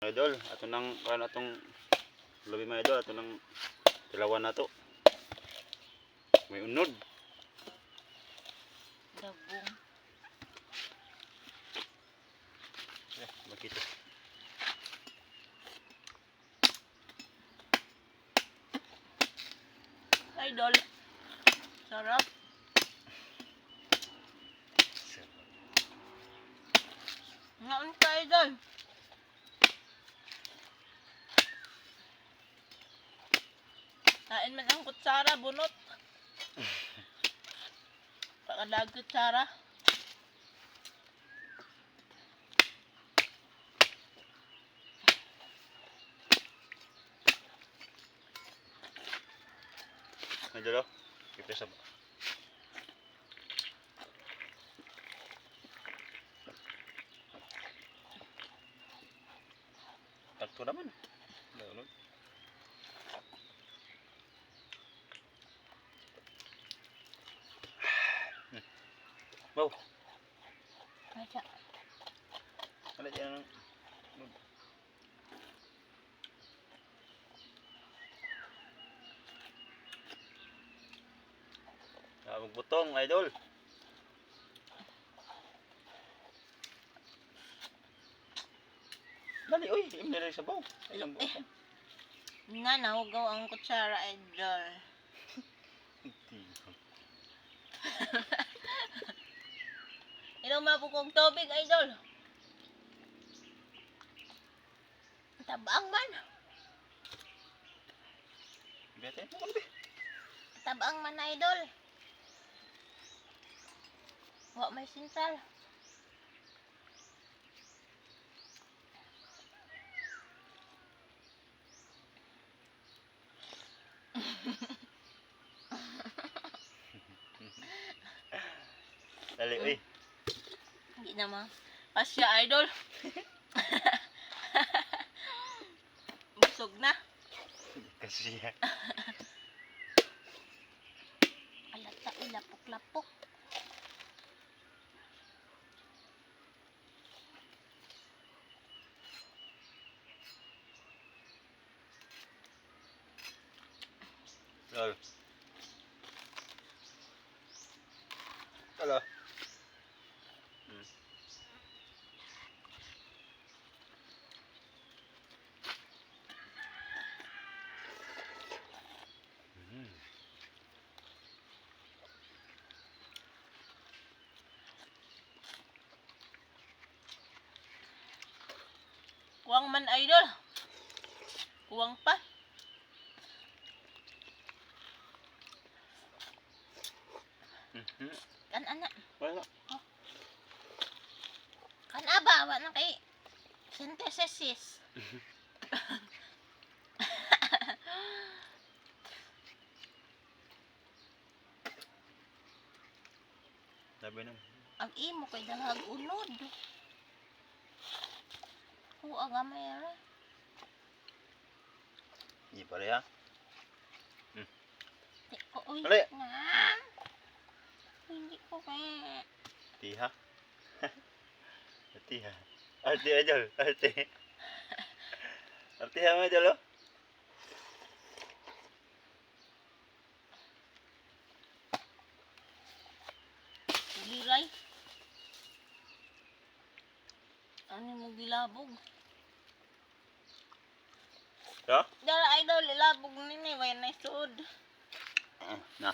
Idol, ato nang kuan atong lubi, mga idol, ato nang tilawan nato. May unod. Dabong. Eh, makita. Idol. Sarap. Ngaon ka, idol. Kain man ang kutsara, bunot. Pakadag kutsara. Idol, oh. Kita sa Takto naman. May unod. Wow, Kaya. ano yan? Ah, magbutong, idol. Dali, uy, imna rin sabaw. Ay, ang butong. Na, nahugaw ang kutsara, idol. Inom na po kong tubig, idol. Tabang man. Bete, mo be. Tabang man, idol. Wa may sinsal. Dali, uy. Hindi naman. Pasya, idol. Busog na. Kasi Alata, ilapok-lapok. Lol. Hello. Kuwang man, idol. Kuwang pa. Kan ana. Wala. Kan aba, wa na kay synthesis. Sabi nang. Ang imo kay daghag unod. Kuha gamay ra. Hindi pareha. Di ko uy. Ali. Na. Hindi ko kay Tiha. Tiha. Arte, idol. Arte. Arte ha, mga idol, oh. Giray. Ano mo gilabog? Ha? Dara, idol, ilabog nini way na suod. Ah, na.